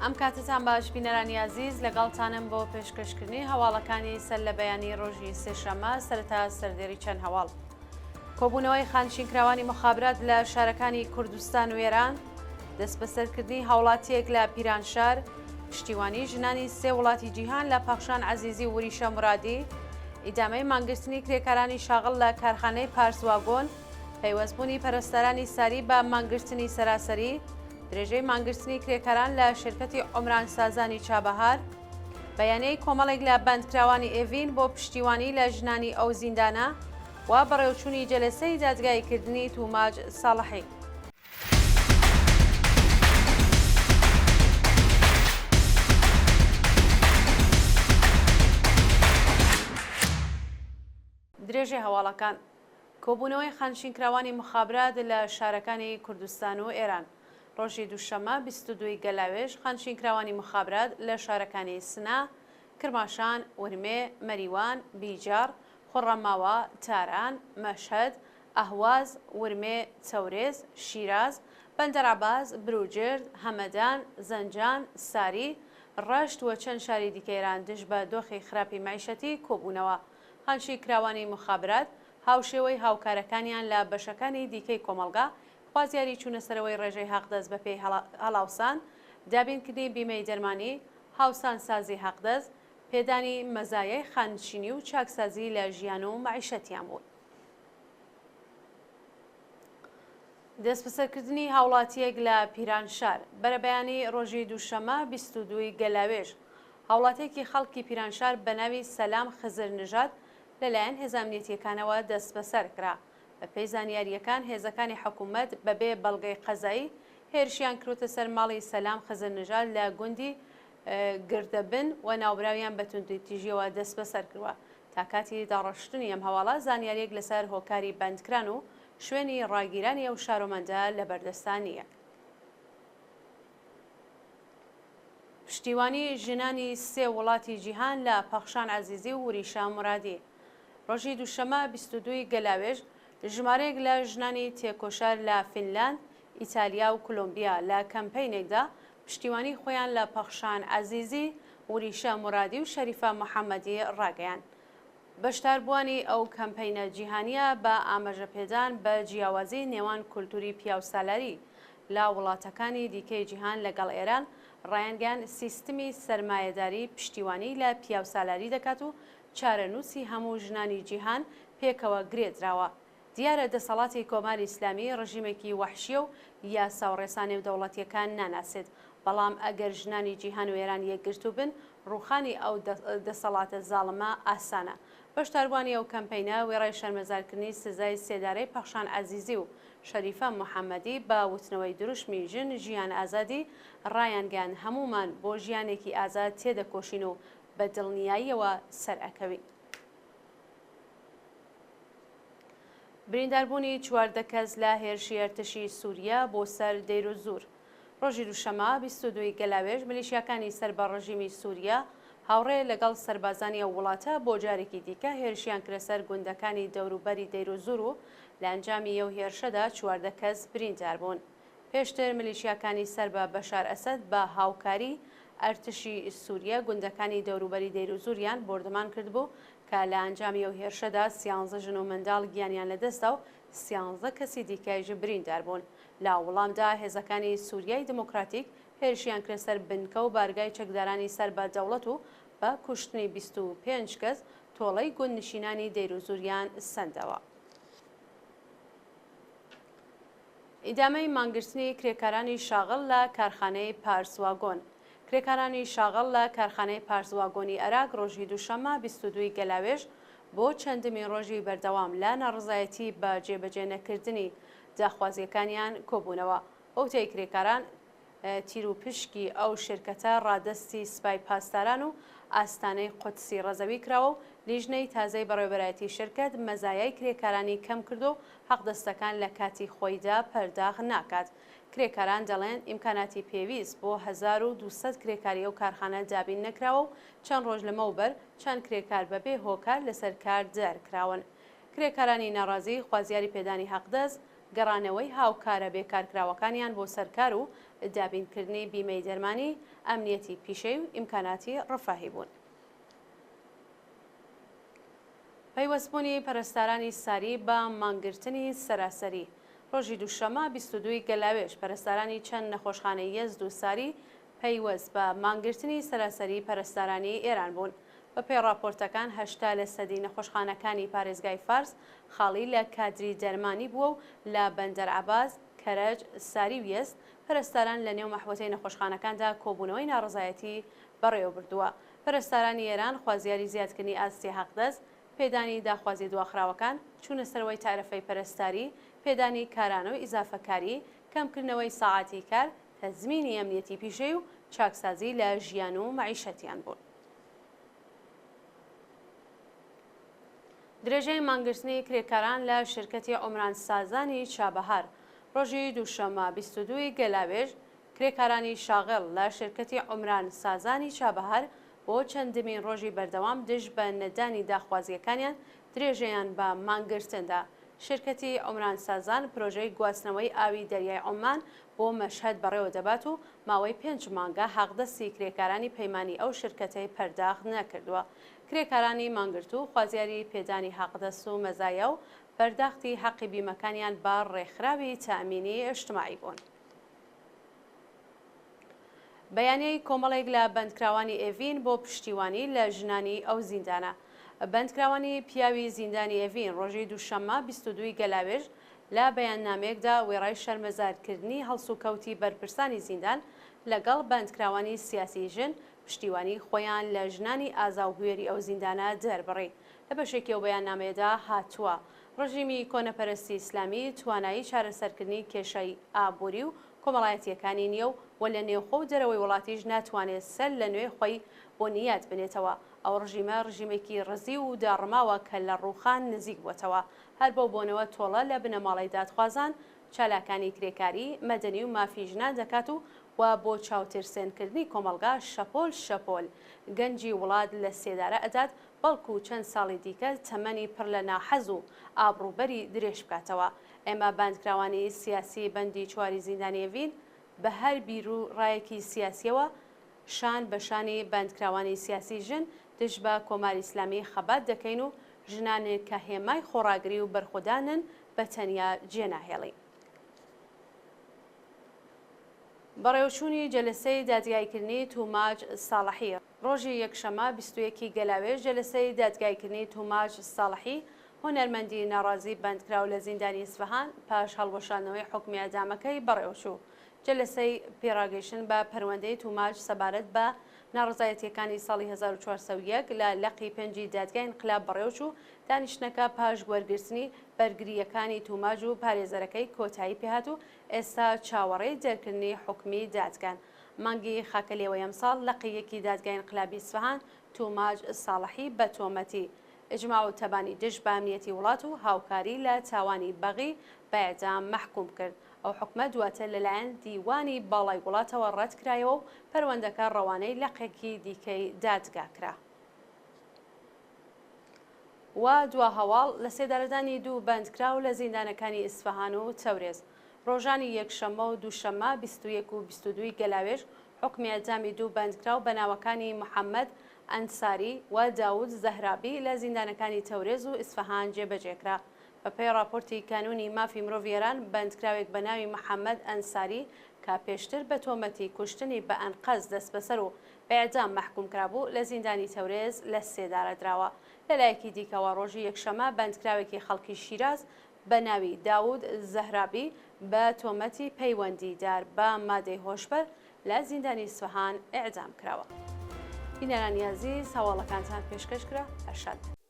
ئەم کاتەتان باش بینەرانی ئازیز لەگەڵتانم بۆ پێشکەشکردنی هەواڵەکانی سەر لە بەیانی ڕۆژی سێشەممە سەرەتا سەردێری چەند هەواڵ. کۆبوونەوەی خانشینکراوانی مخابرات لە شارەکانی کوردستان و ئێران، دەستبەسەرکردنی هاوڵاتییەک لە پیرانشار، پشتیوانی ژنانی سێ وڵاتی جیهان لە پەخشان عەزیزی و وریشە مورادی، ئیدامەی مانگرتنی کرێکارانی شاغڵ لە کارخانەی پارس واگۆن، پەیوەستبوونی پەرستارانی ساری بە مانگرتنی سەراسەری، درێژەی مانگرتنی کرێکاران لە شرکەتی عومرانسازانی چابەهار، بەیانیەی کۆمەڵێک لە بەندکراوانی ئێڤین بۆ پشتیوانی لە ژنانی ئەو زیندانە و بەڕێوچوونی جەلەسەی دادگاییکردنی توماج ساڵحی. درێژەی هەواڵەکان. کۆبوونەوەی خانشینکراوانی مخابرات لە شارەکانی کوردستان و ئێران. ڕۆژی دووشەممە 22 ی گەلاوێژ خانشینکراوانی مخابرات لە شارەکانی سنە، کرماشان، ورمێ، مەریوان، بیجاڕ، خوڕەماوا، تاران، مەشهەد، ئەهواز، ورمێ، تەورێز، شیراز، بەندەرعەباس، بروجرد، هەمەدان، زەنجان، ساری، ڕەشت و چەند شاری دیکەی ئێران دژ بە دۆخی خراپی مەعیشەتی کۆبوونەوە. خانشینکراوانی موخابرات هاوشێوەی هاوکارەکانیان لە بەشەکانی دیکەی کۆمەڵگا خوازیاری چوونەسەرەوەی ڕێژەی حەقدەست بەپێی هەڵاوسان، دابینکردنی بیمەی دەرمانی، هاوسانسازی حەقدەست، پێدانی مەزایای خانشینی و چاکسازی لە ژیان و مەعیشەتیان بوون. دەستبەسەرکردنی هاوڵاتییەک لە پیرانشار. بەرەبەیانی ڕۆژی دووشەممە 22 ی گەلاوێژ، هاوڵاتییەکی خەڵکی پیرانشار بە ناوی سەلام خزر نژاد لەلایەن هێزە ئەمنیەتییەکانەوە دەستبەسەر کرا. بەپێی زانیارییەکان هێزەکانی حکومەت بەبێ بەڵگەی قەزایی هێرشیان کردووەتە سەر ماڵی سەلام خزر نژاد لە گوندی گردەبن و ناوبراویان بە توندوتیژییەوە دەستبەسەر کردووە. تا کاتی داڕشتنی ئەم هەواڵە زانیارییەک لەسەر هۆکاری بەندکران و شوێنی ڕاگیرانی ئەو شارۆمەندە لەبەردەستا نییە. پشتیوانی ژنانی سێ وڵاتی جیهان لە پەخشان عەزیزی و وریشە مورادی. ڕۆژی دووشەممە 22 ی گەلاوێژ، ژمارەیەک لە ژنانی تێکۆشەر لە فینلاند، ئیتالیا و کولۆمبیا لە کەمپەینێکدا پشتیوانی خۆیان لە پەخشان عەزیزی، وریشە مورادی و شەریفە محەمەدی ڕاگەیاند. بەشداربووانی ئەو کەمپەینە جیهانییە بە ئاماژەپێدان بە جیاوازی نێوان کولتوری پیاوسالاری لە وڵاتەکانی دیکەی جیهان لەگەڵ ئێران، ڕایانگەیاند سیستمی سەرمایەداری پشتیوانی لە پیاوسالاری دەکات و چارەنووسی هەموو ژنانی جیهان پێکەوە گرێدراوە. دیارە دەسەڵاتی کۆماری ئیسلامی ڕژیمێکی وەحشییە و یاسا و ڕێسا نێودەوڵەتییەکان ناناسێت، بەڵام ئەگەر ژنانی جیهان و ئێران یەکگرتوو بن، ڕووخانی ئەو دەسەڵاتە زاڵمە ئاسانە. بەشداربووانی ئەو کەمپەینە وێڕای شەرمەزارکردنی سزای سێدارەی پەخشان عەزیزی و شەریفە محەمەدی بە وتنەوەی دروشمی ژن ژیان ئازادی ڕایانگەیاند هەموومان بۆ ژیانێکی ئازاد تێدەکۆشین و بە دڵنیاییەوە سەرئەکەوین. برینداربوونی 14 کەس لە هێرشی ئەرتەشی سووریە بۆ سەر دەیرۆزوور. ڕۆژی دووشەممە 22 ی گەلاوێژ میلیشیاکانی سەر بە ڕژیمی سووریە هاوڕێ لەگەڵ سەربازانی ئەو وڵاتە بۆ جارێکی دیکە هێرشیان کرە سەر گوندەکانی دەوروبەری دەیرۆزوور و لە ئەنجامی ئەو هێرشەدا 14 کەس بریندار بوون. پێشتر میلیشیاکانی سەر بە بەشار ئەسەد بە هاوکاری ئەرتشی سووریە گوندەکانی دەوروبەری دەیروزوریان بۆردومان کردبوو کە لە ئەنجامی ئەو هێرشەدا سیانزە ژن و منداڵ گیانیان لەدەستدا و سیانزە کەسی دیکەیش بریندار بوون. لە وڵامدا هێزەکانی سووریای دموکراتیک هێرشیان کرە سەر بنکە و بارگای چەکدارانی سەر بە دەوڵەت و بە کوشتنی 25 کەس تۆڵەی گوندنشینانی دەیروزوریان سەندەوە. ئیدامەی مانگرتنی کرێکارانی شاغڵ لە کارخانەی پارس واگۆن کرێکارانی شاغڵ لە کارخانەی پارس واگۆنی ئەراک ڕۆژی دووشەممە 22 ی گەلاوێژ بۆ چەندمین ڕۆژی بەردەوام لە ناڕەزایەتی بە جێبەجێ نەکردنی داخوازییەکانیان کۆبوونەوە. بەوتەی کرێکاران، تیروپشکی ئەو شرکەتە ڕادەستی سپای پاسداران و ئاستانەی قودسی ڕەزەوی کراوە و لیژنەی تازەی بەڕێوەبەرایەتی شرکەت مەزایای کرێکارانی کەم کردووە و حەقدەستەکان لە کاتی خۆیدا پەرداخت ناکات. کرێکاران دەڵێن، ئیمکاناتی پێویست بۆ 1200 کرێکاری ئەو کارخانە دابین نەکراوە و چەند ڕۆژ لەمەوبەر چەند کرێکار بەبێ هۆکار لەسەر کار دەرکراون. کرێکارانی ناڕازی خوازیاری پێدانی حەقدەست، گەڕانەوەی هاوکارە بێکارکراوەکانیان بۆ سەر کار و دابینکردنی بیمەی دەرمانی، ئەمنیەتی پیشەیی و ئیمکاناتی ڕەفاهی بوون. پەیوەستبوونی پەرستارانی ساری بە مانگرتنی سەراسەری ڕۆژی دووشەممە 22 ی گەلاوێژ پەرستارانی چەند نەخۆشخانەی یەزد و ساری پەیوەست بە مانگرتنی سەراسەری پەرستارانی ئێران بوون. بەپێی ڕاپۆرتەکان 80 لە سەدی نەخۆشخانەکانی پارێزگای فارس خاڵی لە کادری دەرمانی بووە و لە بەندەر عەباس، کەرەج، ساری و یەزد پەرستاران لە نێو مەحوەتەی نەخۆشخانەکاندا کۆبوونەوەی ناڕەزایەتی بەڕێوەبردووە. پەرستارانی ئێران خوازیاری زیادکردنی ئاستی حەقدەست، پێدانی داخوازیە دواخراوەکان، چوونە سەرەوەی تەعرەفەی پەرستاری، پێدانی کارانە و ئیزافەکاری، کەمکردنەوەی سەعاتی کار، تەزمینی ئەمنیەتی پیشەیی و چاکسازی لە ژیان و مەعیشەتیان بوون. درێژەی مانگرتنی کرێکاران لە شرکەتی عومران سازانی چابەهار ڕۆژی دووشەممە 22 ی گەلاوێژ کرێکارانی شاغڵ لە شرکەتی عومران سازانی چابەهار بۆ چەندمین ڕۆژی بەردەوام دژ بە نەدانی داخوازییەکانیان درێژەیان بە مانگرتن دا. شرکەتی عومران سازان پرۆژەی گواستنەوەی ئاوی دەریای عوممان بۆ مەشهەد بەڕێوە دەبات و ماوەی پێنج مانگە حەقدەستی کرێکارانی پەیمانی ئەو شرکەتەی پەرداخت نەکردووە. کرێکارانی مانگرتوو خوازیاری پێدانی حەقدەست و مەزایا و پەرداختی حەقی بیمەکانیان بە ڕێکخراوی تەئمینی ئیجتماعی بوون. بەیانیی کۆمەڵێک لە بەندکراوانی ئێڤین بۆ پشتیوانی لە ژنانی ئەو زیندانە. بەندکراوانی پیاوی زیندانی ئێڤین ڕۆژی دووشەممە 22 ی گەلاوێژ لە بەیاننامەیەکدا وێڕای شەرمەزارکردنی هەڵسوکەوتی بەرپرسانی زیندان لەگەڵ بەندکراوانی سیاسی ژن، پشتیوانی خۆیان لە ژنانی ئازا و بوێری ئەو زیندانە دەربڕی. لە بەشێکی ئەو بەیاننامەیەدا هاتووە، ڕژیمی کۆنەپەرستی ئیسلامی توانایی چارەسەرکردنی کێشەی ئابووری و کۆمەڵایەتییەکانی نییە و و لە نێوخۆ و دەرەوەی وڵاتیش ناتوانێت سەر لە نوێ خۆی بونیات بنێتەوە. ئەو ڕژیمە ڕژیمێکی ڕزیو و داڕماوە کە لە ڕووخان نزیک بووەتەوە. هەر بەو بۆنەوە تۆڵە لە بنەماڵەی دادخوازان، چالاکانی کرێکاری، مەدەنی و مافی ژنان دەکات و و بۆ چاوترسێنکردنی کۆمەڵگا شەپۆل شەپۆل گەنجی وڵات لە سێدارە ئەدات بەڵکو چەند ساڵی دیکە تەمەنی پڕ لە ناحەز و ئابڕووبەری درێژ بکاتەوە. ئێمە بەندکراوانی سیاسی بەندی چواری زیندانی ئێڤین بە هەر بیرو ڕایەکی سیاسیەوە شان بە شانی بەندکراوانی سیاسی ژن دژ بە کۆماری ئیسلامی خەبات دەکەین و ژنانێک کە هێمای خۆڕاگری و بەرخۆدانن بە تەنیا جێناهێڵین. بەڕێوەچوونی جەلسەی دادگاییکردنی توماج ساڵحی. ڕۆژی یەکشەممە 21 ی گەلاوێژ جەلسەی دادگاییکردنی توماج ساڵحی، هونەرمەندی ناڕازی بەندکراو لە زیندانی ئیسفەهان پاش هەڵوەشاندنەوەی حوکمی ئێعدامەکەی بەڕێوەچوو. جەلسەی پێڕاگەیشتن بە پەروەندەی توماج سەبارەت بە ناڕەزایەتییەکانی ساڵی 1401 لە لقی پێنجی دادگای ئینقلاب بەڕێوەچوو، دانیشتنەکە پاش وەرگرتنی بەرگرییەکانی توماج و پارێزەرەکەی کۆتایی پێهات و ئێستا چاوەڕێی دەرکردنی حوکمی دادگان. مانگی خاکەلێوەی ئەمساڵ لقی یەکی دادگای ئینقلابی ئیسفەهان توماج ساڵحی بە تۆمەتی ئیجماع و تەبانی دژ بە ئەمنیەتی وڵات و هاوکاری لە تاوانی بەغی بە ئێعدام مەحکووم کرد. ئەو حوکمە دواتر لەلایەن دیوانی باڵای وڵاتەوە ڕەت کرایەوە و پەروەندەکە ڕەوانەی لقێکی دیکەی دادگا کرا. و دوا هەواڵ، لەسێدارەدانی دوو بەندکراو لە زیندانەکانی ئیسفەهان و تەورێز. ڕۆژانی یەکشەممە و دووشەممە 21 و 22 ی گەلاوێژ حوکمی ئێعدامی دوو بەندکراو بە ناوەکانی محەممەد ئەنساری و داوود زەهرابی لە زیندانەکانی تەورێز و ئیسفەهان جێبەجێ کرا. بەپێی ڕاپۆرتی کانوونی مافی مرۆڤی ئێران، بەندکراوێک بە ناوی محەممەد ئەنساری کە پێشتر بە تۆمەتی کوشتنی بە ئەنقەست دەستبەسەر و بە ئێعدام مەحکووم کرابوو، لە زیندانی تەورێز لە سێدارە دراوە. لە لایەکی دیکەوە ڕۆژی یەکشەممە بەندکراوێکی خەڵکی شیراز بە ناوی داوود زەهرابی بە تۆمەتی پەیوەندیدار بە مادەی هۆشبەر لە زیندانی ئیسفەهان ئێعدام کراوە. بینەرانی ئازیز هەواڵەکانتان پێشکەش کرا هەر شاد بن.